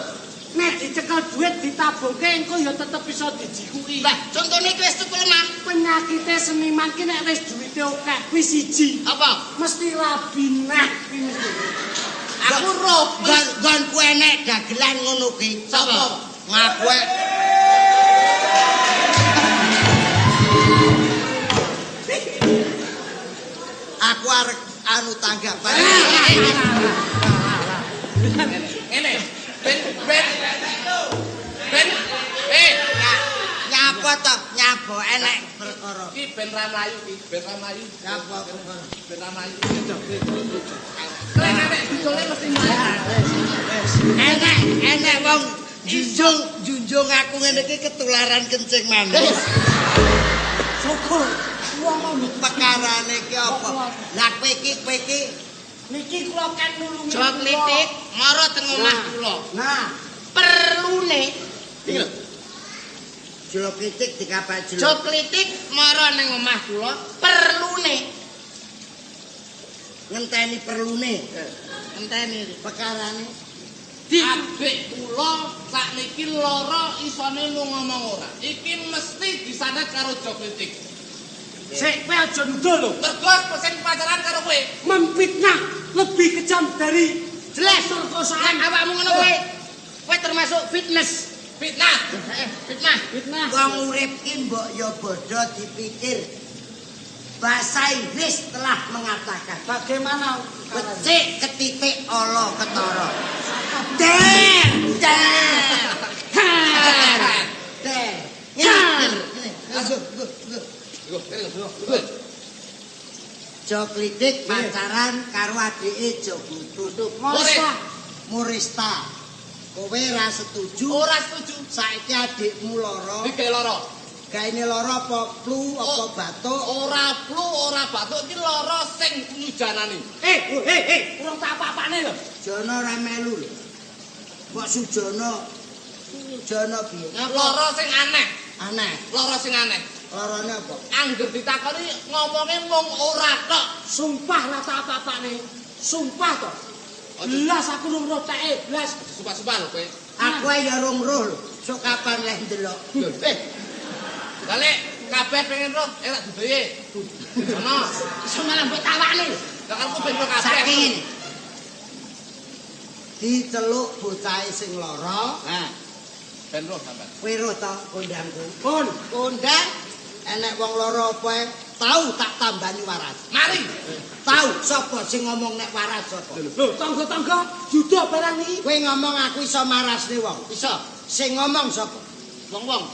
Nek dicekel duit ditabungke engko ya tetep iso dijikuki. Lah, contone iki wis tuku lemah. Penyakite seniman ki nek wis duwite akeh kuwi siji. Apa? Mesti rabinah kuwi mesti. Aku roh. Nggonku enek dagelan ngono ki. Sapa? Ngaku e. Aku arek anu tanggapan. Ngene. Ben ben ben eh Nyapa to? Nyapa enek perkara. iki ben ra mlayu iki, ben ra mlayu. Nyapa perkara. Ben ra mlayu. Lek nek didole mesti mlayu. Enek enek wong junjung aku ngene iki ketularan kencing manis. Syukur wong ngono. Perkarane iki apa? Lah kowe iki Niki kula kan nulungi. Joklitik mara teng omah kula. Nah, Perlune iki lho. Jloklitik dikapak jlok. Joklitik mara nang omah kula perlune. Ngenteni perlune. Ngenteni Perkarane Adik kula sakniki lara isone mung ngomong ora. Iki mesti disanad karo Joklitik. Sik kowe aja nuduh lho. Mergo sing pacaran karo kowe. Memfitnah lebih kejam dari jelas perkosaan. Nek awakmu ngono kowe. Kowe termasuk fitness. Fitnah. Fitnah. Fitnah. wong urip ki mbok ya bodho dipikir. Bahasa Inggris telah mengatakan Bagaimana becik ketitik ala ketara. Der, der. Der. Ngene, ngene. Nggo, nggo, nggo. Joklitik pacaran karo adike Jogutu. Masa Murista. Kowe ra setuju? Ora setuju. Saiki adikmu lara. Digawe lara. Gaene lara apa flu apa batuk? Ora flu, ora batuk iki lara sing nyujanani. Urung tak apa-apane lho. Jono ora melu lho. Mbok Sujono. Sujono piye? Lara sing aneh, Aneh. lara sing aneh. Larane apa? Angger ditakoni ngomonge mung ora tok. Sumpah lah tak apa-apane. Sumpah to. Blas aku rung roteke, blas. Sumpah-sumpah lho kowe. Aku ae ya rung roh lho. Sok kapan leh ndelok. Lah lek kabeh pengen roh, tak dudoye. Jono, Iso malah mbok tawakne lho. lah karepku ben roh kabeh. Saiki ngene. Diceluk bocahe sing lara. Nah, Ben roh sampean. Kowe roh to kondangku? Pun, Kondang enek wong lara apa ae, tau tak tambani waras. Mari. Tau sapa sing ngomong nek waras sapa? lho tangga-tangga juda barang niki. Kowe ngomong aku iso marasne wong. Iso Sing ngomong sapa? wong-wong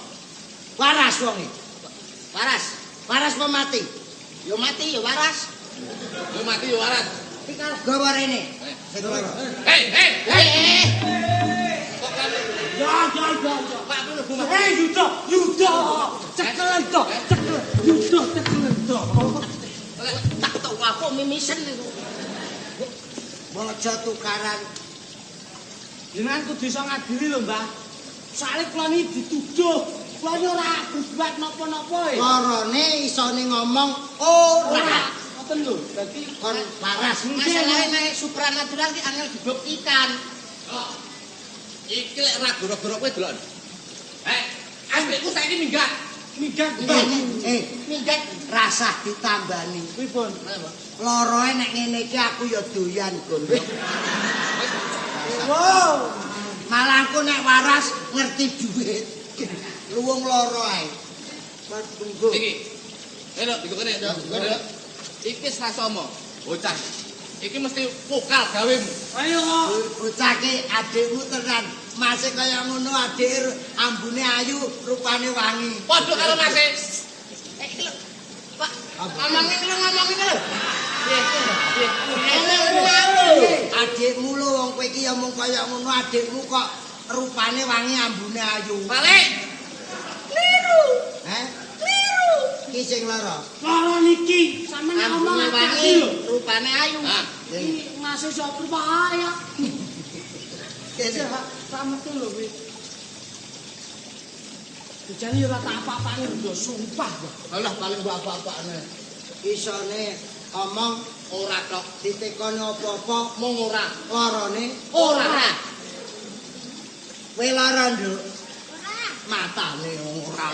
Waras wonge. waras. Waras apa mati? Yo mati yo waras. Yo mati yo waras. Gawa rene. Sing lara. Hei, hei, hei. Eh, Kok kan Ya ya ya ya. Pak mlebu Mas. Eh Yuda, Yuda, cekel to, cekel, Yuda cekel to. tak tok aku mimisen iku. Bojo tukaran Jenengan kudu iso ngadili lho, Mbah. Soale kula niki dituduh, kula niki ora berbuat napa-napa e. larane isone ngomong ora. Ora. Ngoten lho. Dadi Kon waras. Masalahe nek supranatural ki angel dibuktikan. Oh. Iki lek ra goro-goro kowe delok. Eh, adikku saiki minggat. minggat, Mbah. Eh, Minggat rasah ditambani. Pripun? Loroe nek ngene iki aku ya doyan gondok. Wow. Malah aku nek waras ngerti duit. Luwung loro ae. Mas tunggu. Iki. Ayo, digo kene. Iki Srasomo, bocah. Iki mesti vokal gawemu. Ayo. Bocah ki adikmu tenan. Mase kaya ngono adike ambune ayu, rupane wangi. Padha karo mase. Eh iki lho. Pak, ngomongin lho ngomongin lho. Piye? Piye? Adikmu lho wong kowe iki ya mung kaya ngono adikmu kok rupane wangi ambune ayu. Balik. Heh? Kliru. Iki sing lara. Lara niki, sampeyan ngomong ati lho. Rupane ayu. Iki masih sapa wae ya. Kene tak metu lho kuwi. Dijane ora tak apa-apane lho, sumpah. Alah paling mbok apa-apane. Isone omong ora tok, ditekoni apa-apa mung ora. Larane ora. Kowe lara, Nduk? Ora. Matane ora.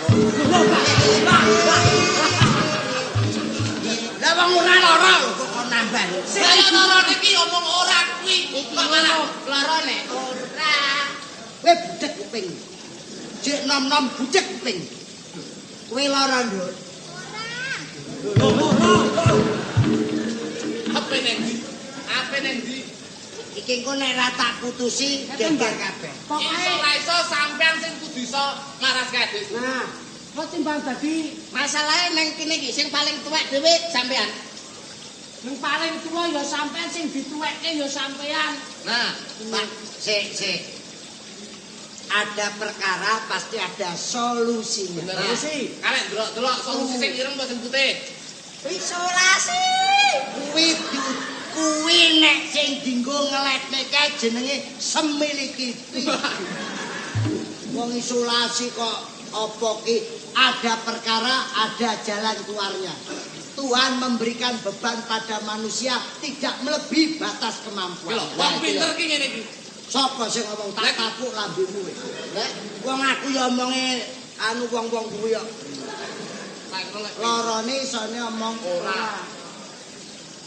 Lah wong ora lara lho kok kon nambah. Lah larane iki omong ora kuwi. Kok malah larane ora. Kowe budhek kuping. Jek nom-nom budhek kuping. Kowe lara, Nduk? Ora. Lho. Ape nang ndi? Ape nang ndi? Iki engko nek ra tak putusi geger kabeh. Iso ra iso sampean sing kudu iso maraske adikku. Nah, kok timbang dadi masalahe nang kene iki sing paling tuwek dhewe sampean. Sing paling tuwa ya sampean, sing dituwekke ya sampean. Nah, Pak, sik. Ada perkara pasti ada solusinya. Solusi. Karek delok-delok solusi sing ireng apa sing putih? Isolasi. Kuwi nek sing dinggo ngeletne kae jenenge semiliki. Wong isolasi kok apa ki ada perkara ada jalan keluarnya. Tuhan memberikan beban pada manusia tidak melebihi batas kemampuan. Wong pinter ki ngene iki. Sapa sing ngomong tak tapuk lambemu kowe? Wong aku ya omonge anu wong-wong kuwi kok. Lorone isone omong ora.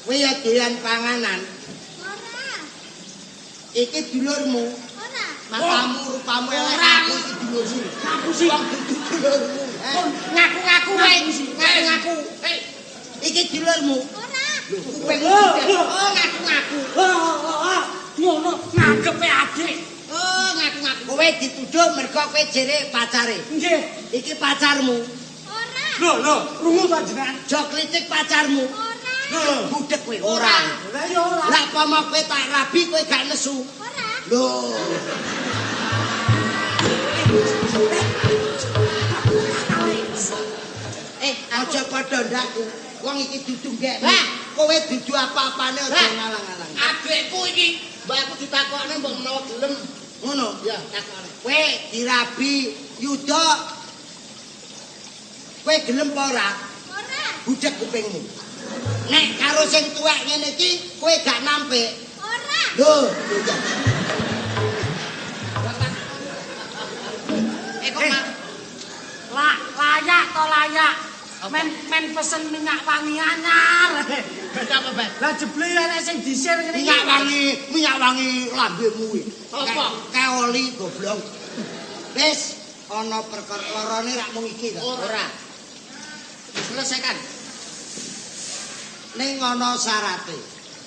Kowe ya doyan panganan. Ora. Iki dulurmu. Ora. Matamu rupamu elek aku iki dulurmu. Ngapusi. Wong dudu dulurmu. Ngaku-ngaku wae. Ngaku-ngaku. Iki dulurmu. Ora. Kupingmu. Oh, ngaku-ngaku. Oh, ngono nganggepe adik. Oh, ngaku-ngaku. Kowe dituduh mergo kowe jere pacare. Nggih. Iki pacarmu. Ora. Lho, lho, krungu panjenengan. Jok klitik pacarmu. Ora. Lho, budhek kowe ora. Lah ya ora. Lah pomo kowe tak rabi kowe gak nesu. Ora. Lho. Aja padha ndakku. Wong iki dudu nggek. Kowe dudu apa-apane aja ngalang-alang. Adikku iki, mbok aku ditakokne mbok menawa gelem. Ngono? Ya, takokne. Kowe dirabi Yuda. Kowe gelem apa ora? Ora. Budhek kupingmu. Nek karo sing tuwek ngene iki kowe gak nampik. Ora. Lho, kok layak to layak. Men pesen minyak wangi anyar. Beda apa, Bas? Lah jebule enek sing disir ngene iki. Minyak wangi lambemu kuwi. Apa? Kae oli goblok. Wis ana perkara lorone rak mung iki to. Ora. Selesaikan. Ning ana syarate.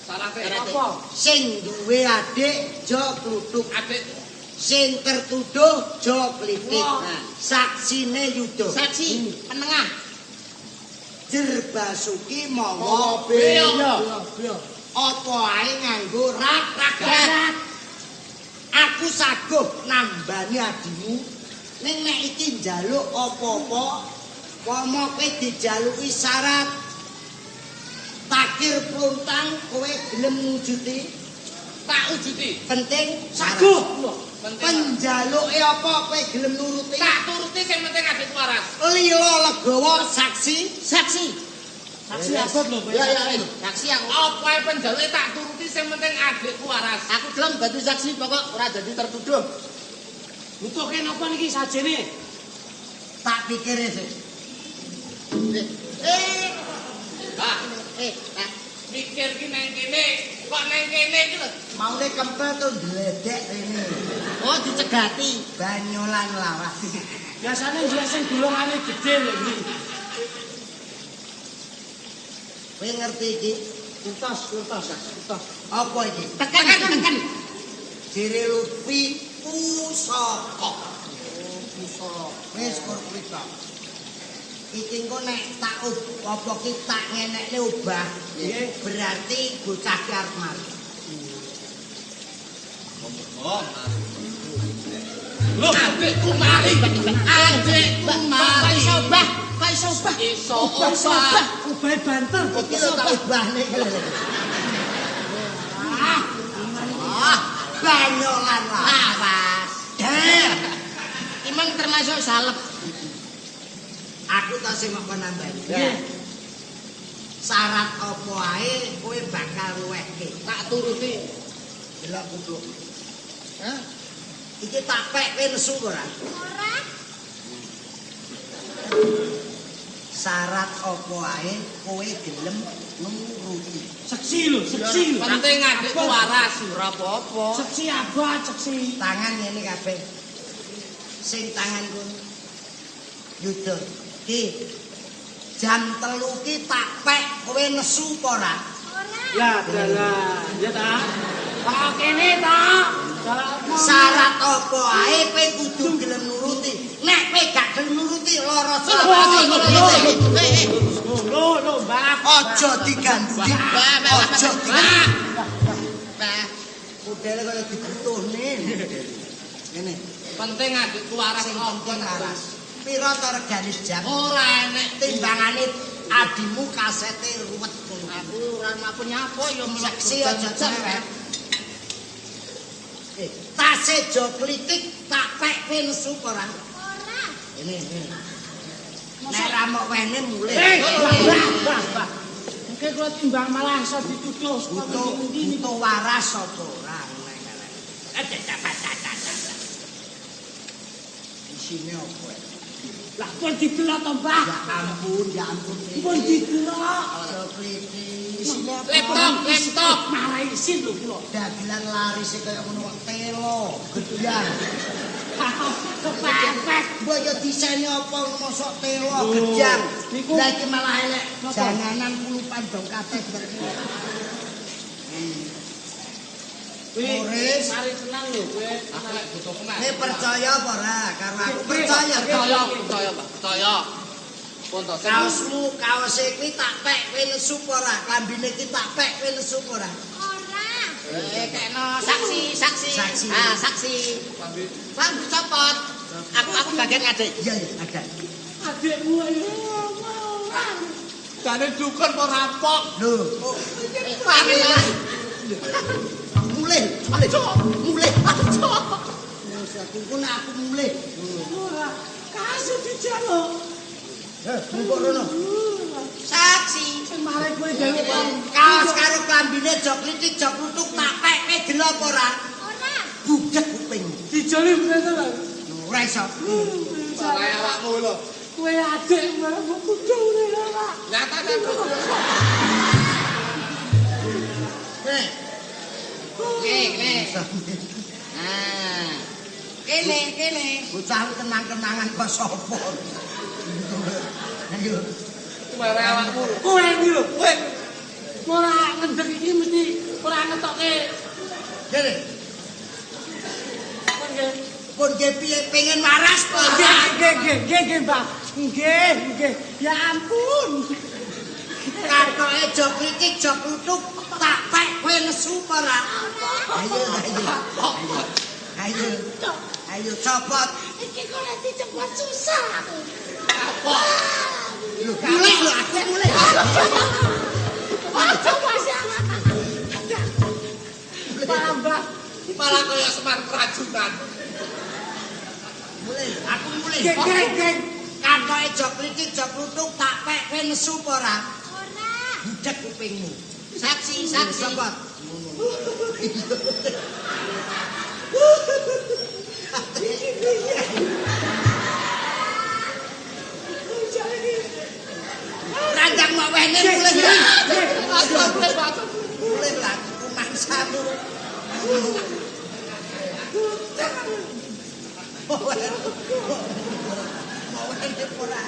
Syarate apa? Sing duwe adik aja kluthuk. Adik sing tertuduh aja klitik. Nah, saksine Yuda. Saksi penengah. Jerbasuki mawa beya. Apa ae nganggo ragat. Aku saguh nambani adimu. Ning nek iki njaluk apa-apa, pomo kowe dijaluki syarat takir pluntang kowe gelem ngujuti. Tak wujuti. Penting saguh. Penjaluke apa kowe gelem nuruti? Tak turuti sing penting adikku waras. Lila legawa saksi, saksi. Saksi abot lho kowe. Ya ya, saksi aku. Apa ae penjaluke tak turuti sing penting adikku waras. Aku gelem dadi saksi pokok ora dadi tertuduh. Butuhke napa niki sajene? Tak pikire sik. Pak, Pak. Mikir ki nang kene, kok nang kene iki lho. Maune kempel to ndledek rene. Oh, dicegati banyolan lawas. Biasane njek sing golongane gedhe lho iki. Kowe ngerti iki? Tuntas, tuntas. Apa iki? Tekan. Jere Lutfi pusaka. Oh, pusaka. Wis kur kuwi tok. Iki engko nek tak apa ki tak ngenekne obah, berarti bocah ki arep mari. Lho, adikku mari. Adikku mari. Kok iso, Mbah? Kok iso obah? Iso Obah, iso obah. obah. Obahe banter. Iki lho tak ubahne iki lho. Ah, Ah, Banyolan lah. awas. Der. Imang termasuk salep. Aku ta sing mok nambahi. Ya. Syarat apa ae kowe bakal luwehke. Tak turuti. Delok kupluk. Hah? Iki tak pek kowe nesu ora? Ora. Syarat apa ae kowe gelem nuruti. seksi lho, seksi lho. Penting adikku waras. Ora apa-apa. Seksi abot, seksi. Tangan ngene kabeh. Sing tanganku Yuda. Ki jam 3 ki tak pek kowe nesu apa ora? Ora. Lah, dalah. Ya ta. Kok kene ta? Syarat apa ae kowe kudu gelem nuruti. Nek kowe gak gelem nuruti lara Lho, lho, Mbah. Aja diganduli. Aja diganduli. Modele kaya dibutuhne. Ngene. Penting adikku waras. Sing penting waras. Pira to regane jam? Ora enek Timbangane adimu kasete ruwet ngono. Aku ora mampu nyapa ya melok. Seksi aja cerewet. Tase jo klitik tak pek kowe nesu apa ora? Ora. Ini, ini. Nek ra mok wene mulih. Eh, Mbah, Mbah, Mbah. Mungkin kula timbang malah iso dituduh saka Butuh ngendi niku. butuh waras apa ora nek elek. Isine apa? Lah pun didelok to, Mbah. Ya ampun, ya ampun. Pun didelok. Jo klitik. Isine apa? Laptop, laptop. Malah isin lho kula. Dagelan laris kaya ngono kok telo, gedang. Kepepet. Mbok ya desaine apa mosok telo gedang. Niku- Lah iki malah elek Napa? janganan kulupan dong kabeh berarti. Muris. Mari tenang lho kowe. Aku lek butuh kemas. Kowe percaya apa ora karo aku? Percaya. Percaya, percaya, Mbak. Percaya. Pun to. Kaosmu, kaose kuwi tak pek kowe nesu apa ora? Klambine iki tak pek kowe nesu apa ora? Ora. Eh, kekno saksi, saksi. Saksi. Ah, saksi. Klambi copot. Aku bagian adik. Iya, iya, ada. Adikmu ayo. Jane dukun apa rampok? Lho, Klambi. mulih, mulih. Mulih. Wis aku nek aku mulih. Ora, kasih dijaluk. Heh, mbok rono. Saksi. Sing malah kowe gawe Kaos karo klambine jok klitik jok kluthuk tak pek kowe gelo apa ora? Ora. Budek kupingmu. Dijoli bener to, Bang. Ora iso. Salah awakmu lho. Kowe adik malah mbok kudu ora. Nyatane aku. Eh, Kene, kene. Ah. Kene, kene. bocah tenang-tenangan kok sapa? Ayo. Mare awakmu lho. Kowe iki lho, kowe. Ora ngendek iki mesti ora ngetoke. Kene. Kon nggih. Pun nggih piye pengen waras po? Nggih, nggih, nggih, nggih, nggih, Mbah. Nggih, nggih. Ya ampun. Katoke jok klitik jok kluthuk tak pek kowe nesu apa ora? Ayo, ayo. Ayo. Ayo copot. Iki kok lek dicepot susah aku. Lho, mulih lho aku mulih. Aja Mas. Malah Mbah. Malah kaya Semar Kerajunan. Mulih, aku mulih. Nggih, nggih, nggih. Katoke jok klitik jok kluthuk tak pek kowe nesu apa ora? Ora. Budek kupingmu. Saksi, saksi. Copot. Ranjang mok wene mulih. Mulih lah aku mangsamu. Mau wene ora.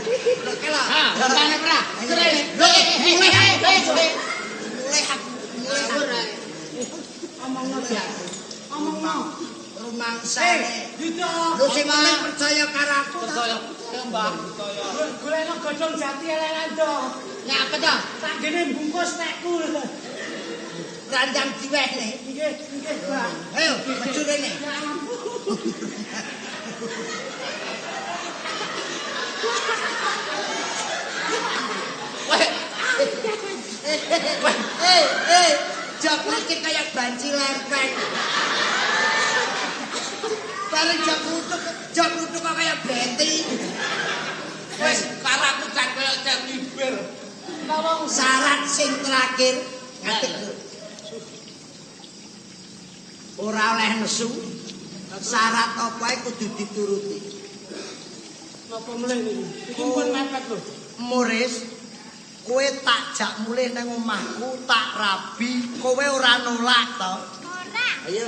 Lho kela. Ah, rupane ora. Mulih, Mulih, mulih, mulih. mulih aku mulih. Ora. Omongno ya. Omongno. Rumangsane. Yuda. Lho sing penting percaya karo aku ta. Percaya, percaya, Mbah. Percaya. Golekno godhong jati elek to. Nyapa to? Tak gene bungkus nekku. Ranjang diwehne. Nggih, nggih, Mbah. Ayo, maju rene. Ya ampun. Eh, eh, jok iki kaya banci lempeng. Bareng jok kluthuk kok kaya beti. Wis karo aku jan kaya cewibir. Tolong Syarat sing terakhir ngadeg. Ora oleh nesu. Syarat apa ae kudu dituruti. Napa mulih niku? Iki pun mepet lho. Muris, kowe tak jak mulih nang omahku, tak rabi, kowe ora nolak to? Ora. Ayo.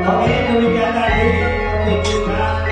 Oke, demikian tadi pertunjukan.